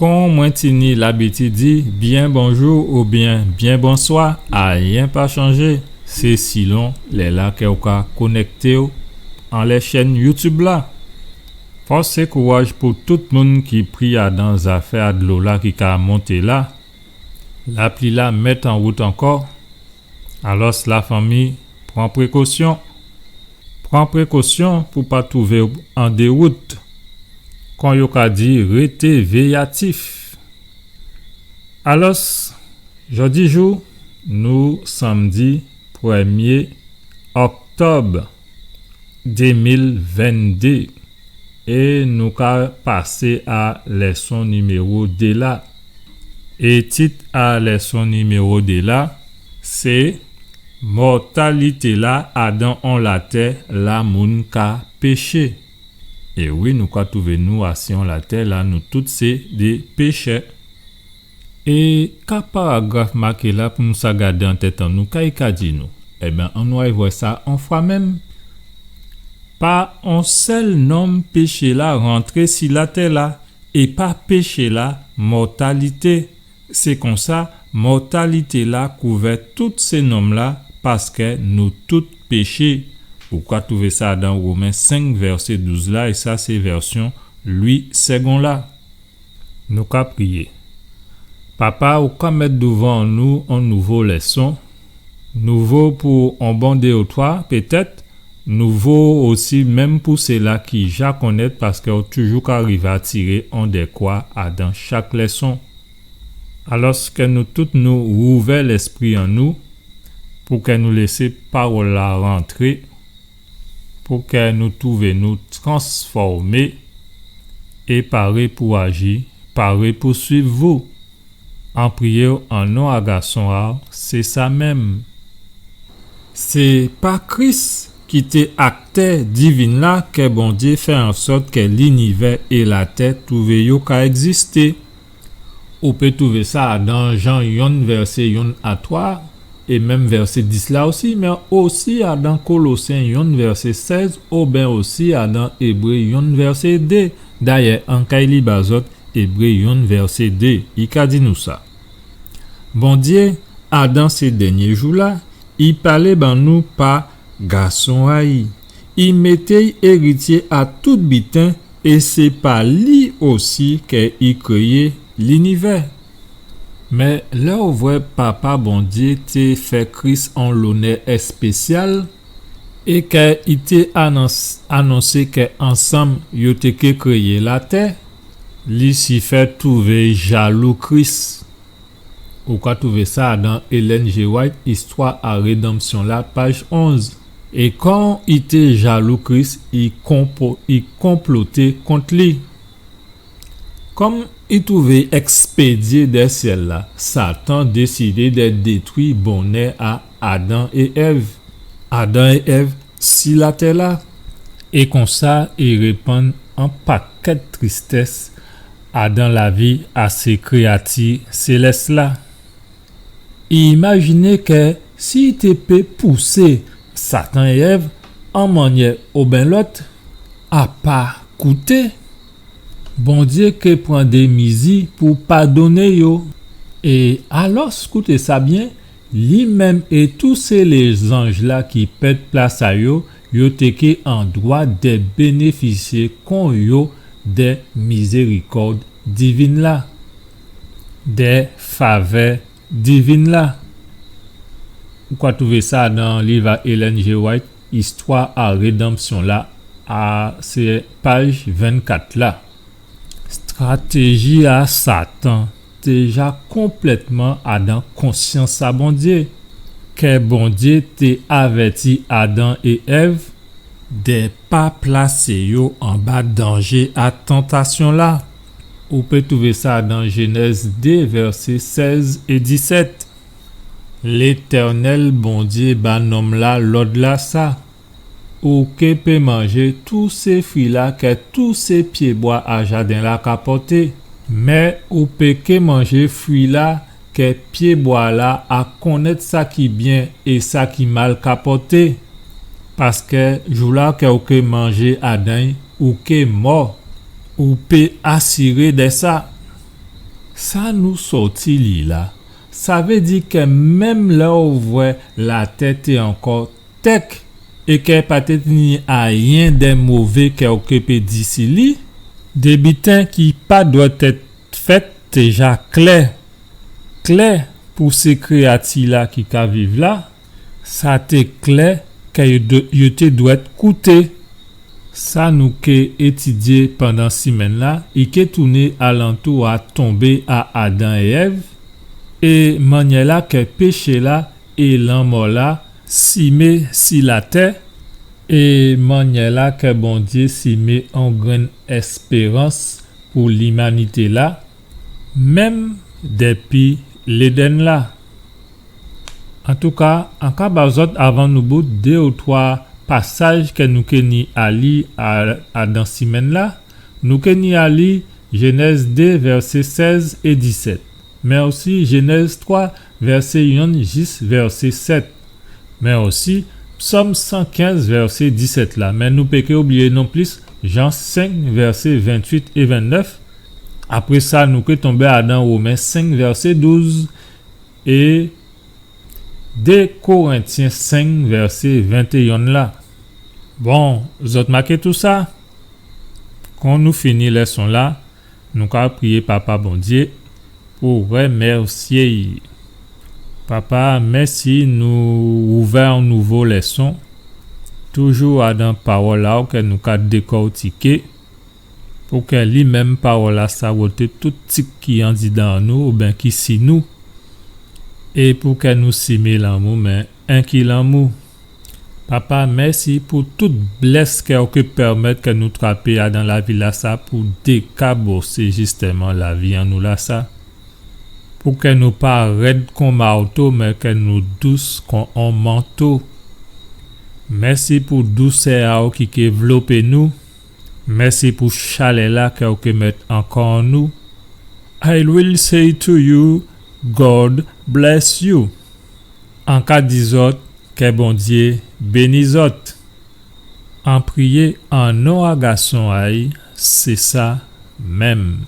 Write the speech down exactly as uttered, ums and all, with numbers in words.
Kon mwen tini labitid di, byen bonjou oubyen byen bonswa, ayen pa chanjé. Sé silon lè-la kè ou ka konèkté'w anlè chèn YouTube la. Fòs é kouraj pou tout moun ki pri adan zafè a dlo-la ki ka monté la. Lapli-la mèt an wout ankò. Alòs, lafanmi, pran prékosyon. Pran prékosyon pou pa twouvé'w an déwout. Kon yo ka di, rété véyatif. Alòs, jòdijou, nou sanmdi prèmyé òktòb dé mil venndé. É nou ka pasé a lèson niméwo dé la. É tit a lèson niméwo dé la, sé mòtalité-la adan on latè la moun ka péché. É wi, nou ka twouvé nou asi on latè la, nou tout sé dé péchè. É ka paragraf maké la pou nou sa gadé an tèt an nou, ka i ka di nou? Ében, annou ay vwè sa on fwa menm. Pa on sèl nonm péché-la rantré si latè-la, é pa péché-la, mòtalité. Sé konsa, mòtalité-la kouvè tout sé nonm-la, paskè nou tout péché. Ou ka twouvé sa dan Women senk, vèsé douz la, é sa sé vèsyon Lwi Sègon la. Nou ka priyé. Papa, ou ka mèt douvan nou on nouvo lèson, nouvo pou on bon dé ou twa, pétèt, nouvo osi menm pou séla ki ja konnèt, paskè ou toujou ka rivé a tiré on dèkwa adan chak lèson. Alòs, kè nou tout nou ouvè lèspri an nou, pou kè nou lésé pawòl-la rantré, pou kè nou twouvé nou transfòmé é paré pou aji, paré pou suiv vou. An priyé'w an non a Gason a'w, sé sa menm. Sé pa Kris ki té aktè divin-la kè Bondyé fè an sòt kè linivè é latè twouvé yo ka ègzisté. Ou pé twouvé sa dan Jan yonn vèsé yonn a twa, é menm vèsé dis la osi, mé osi adan Kolosyen yonn vèsé sèz, oben osi adan Ébré yonn vèsé dé. Dayè, an kay li ba zòt Ébré yonn vèsé dé, i ka di nou sa. Bondyé, adan sé dènyé jou-la, i palé ban nou pa Gason a'y. I mété'y érityé a tout biten, é sé pa li osi kè i kréyé linivè. Mé lè ou vwè Papa Bondyé té fè Kris on lonè èspésyal, é kè i té anons-, anonsé kè ansanm yo té ké kréyé latè, Lisifè twouvé jalou Kris. Ou ka twouvé sa dan Ellen G. White, Istwa a Rédanmsyon la, paj onz. É kon i té jalou Kris, i konpo-, i konploté kont li. Kòm i twouvé èkspédyé dè syèl-la, Satan désidé dè détwi bonè a Adan é Èv. Adan é Èv si latè-la. É konsa, i répann on pakèt tristès adan lavi a sé kréyati sélès-la. Imajiné kè si i té pé pousé Satan é Èv, on mannyè oben lòt, a pa kouté, Bondyé ké pran dé mizi pou padonné yo. É alòs, kouté sa byen, li menm é tout sé lézanj-la ki pèd plas a yo, yo té ké an dwa dè bénéfisyé kon yo dè mizérikòd divin-la, dè favè divin-la. Ou ka twouvé sa dan liv a Ellen G. White, Istwa a Rédanmsyon la, a sé paj vennkat la. Stratéji a Satan té ja konplètman adan konsyans a Bondyé. Kè Bondyé té avèti Adan é Èv dè pa plasé yo anba danjé a tantasyon-la. Ou pé twouvé sa dan Jénèz dé, vèsé sèz é disèt. Létènèl Bondyé ba nonm-la lòd-lasa. Ou ké pé manjé tout sé fwi-la kè tout sé pyébwa a jaden-la ka pòté. Mé ou pé ké manjé fwi-la kè pyébwa-la a konnèt sa ki byen é sa ki mal ka pòté. Paskè jou-la kè ou ké manjé adan'y, ou ké mò. Ou pé asiré dè sa. Sa nou sòti li la, sa vé di kè menm lè ou vwè latè té ankò tèk é kè pa té ni ayen dè mové kè ou ké pé di si li, dé biten ki pa dwèt èt fèt té ja klè, klè pou sé kréyati-la ki ka viv la, sa té klè kè yo dé-, yo té dwèt kouté. Sa nou ké étidyé pandan simenn-la, i ké tounen alantou a tonbé a Adan é Èv, é mannyè-la kè péché-la é lanmò-la simé si latè, é mannyè-la kè Bondyé simé on grenn èspérans pou limanité-la, menm dèpi Léden-la. Antouka, an ka ba zòt avan nou bout dé ou twa pasaj kè nou ké ni a li a, adan simenn-la. Nou ké ni a li Jénèz dé, vèsé sèz é disèt. Mé osi Jénèz twa, vèsé yonn jis vèsé sèt. Mé osi Sòm san kenz, vèsé disèt la. Mé nou pé ké oubliyé non plis Jan senk, vèsé ventuit é vennèf. Apré sa, nou ké tonbé adan Women senk, vèsé douz, é dé Korentyen senk, vèsé ventéyonn la. Bon, zòt maké tousa? Kon nou fini lèson-la, nou ka priyé Papa Bondyé pou rèmèsyé'y. Papa, mèsi nou ouvè on nouvo lèson, toujou adan pawòl a'w kè nou ka dékòtiké, pou kè li menm pawòl-lasa woté tout tik ki andidan an nou, oubyen ki si nou, é pou kè nou simé lanmou, mé enki lanmou. Papa, mèsi pou tout blès kè ou ké pèmèt kè nou trapé adan lavi-lasa pou dékabosé jistèman lavi an nou lasa. Pou kè nou pa rèd kon mawto, mé kè nou dous kon on manto. Mèsi pou dousè a'w ki ké vlopé nou. Mèsi pou chalè-la kè ou ké mèt an kò an nou. I will say to you, God bless you. An ka di zòt, kè Bondyé béni zòt. An priyé an non a Gason a'y, sé sa menm.